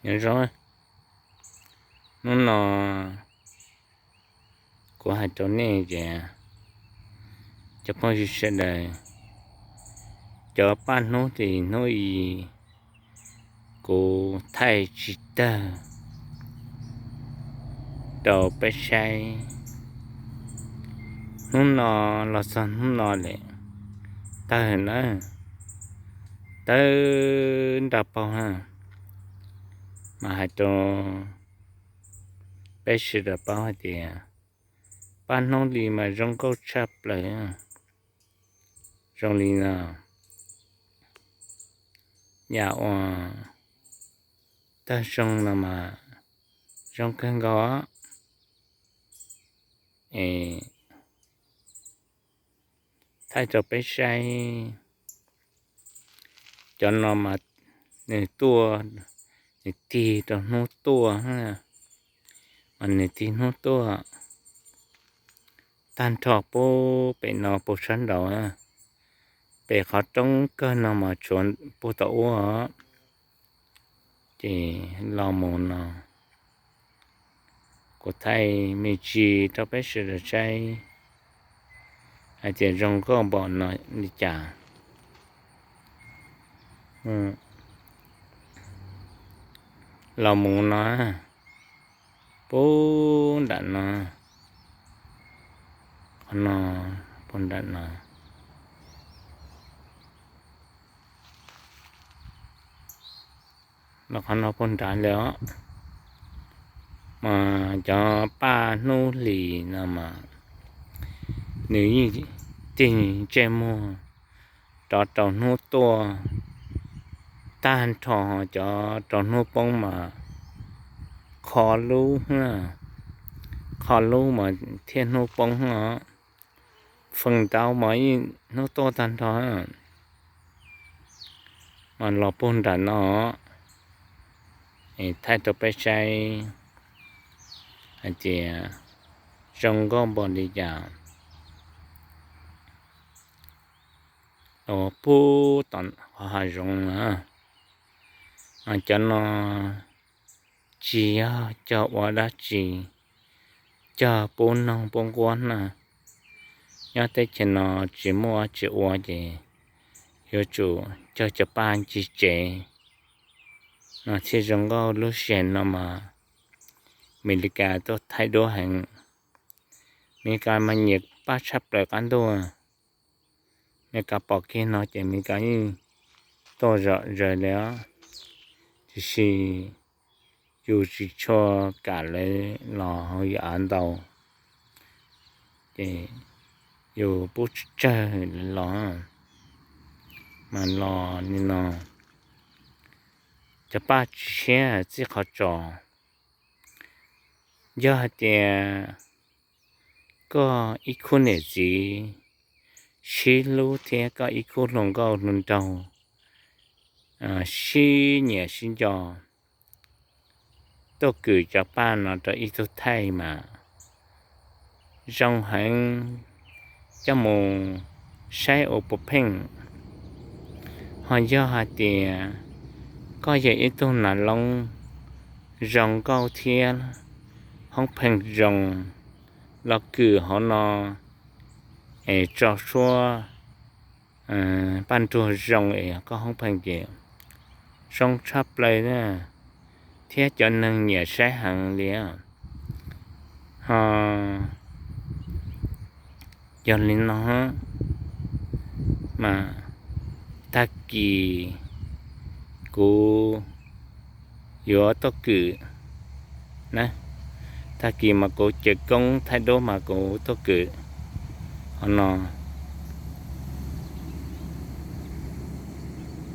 Nyob zoo, hnub no kuv hais rau nej tias, cov phooj ywg sawv daws, cov paj hnub tim hnub i kuv thaij tsis tawg rau peb saib. Hnub no los txog hnub no lawm, tawg na, tawg nra paug na, mas hais rau peb sawv daws paub hais tias paj hnub li mas zoo nkauj tshaj plaws. Zoo li no, yam uas tawg zoo no mas zoo kawg nkaus. Es thaij rau peb saib, cov no mas nws tuaj, nws tig rau hnub tuaj, mas nws tig hnub tuaj tag nrho puag pem no puag sab nraud, pem qhov roob kawg no mas tshuav puag tom ub. Ces los mus no kuv thaij me ntsis rau peb sawv daws saib hais tias zoo nkauj npaum no li cas. Los mus no, puag nram no, qhov no, puag nram no, los qhov no puag nrad li os. Mas cov paj hnub hlis no mas nws yeej tig ntsej muag rov rau hnub tuaj tag nrho, cov rau hnub poob mas qho lub, qho lub mas thiaj hnub poob os. Feem ntau mas hnub tuaj tag nrho mas los puag nram no, thaij rau peb saib hais tias zoo nkauj npaum li cas. Los puag tom qhov hav zoov na, mas cov no tsis yog cog ua dab tsi, cog pub noog pub nquab na. Nyob teb chaws no tsis muaj tsis ua ces yuav tsum cog cov paj ncig tsev no thiaj zoo nkauj. Lub sij hawm no mas Amelikas tuaj thaij duab heev. Amelikas mas nyiam paj tshaj plaws qab ntuj. Amelikas pom kiag no ces Amelikas yeej tuaj zom zaws li os. Tiam sis yus tsis tshua kam lawv los hauv yus av ntau, ces yus pub tsawg los, mas los li no cov paj tsis siab txij qhov tso. Yog hais tias koj ib khub niam txiv sib hlub thiab koj ib khub hluas nkauj hluas nraug sib nyiam sib nco tuaj kws cov paj no rau ib tug thaij mas zoo heev, coj mus saib ua puav pheej. Ho yog hais tias koj yog ib tug nas loob zoo nkauj thiab hoob pheej zoo los kws hauv no es tso suab paj nruag zoo es koj hoob pheej ces zoo tshaj plaws thiab cov neeg nyiam saib heev li. Ho yog li no mas tag kis kuv yuav tuaj kws na, tag kis mas kuv caw koob thaij duab mas kuv tuaj kws qhov no.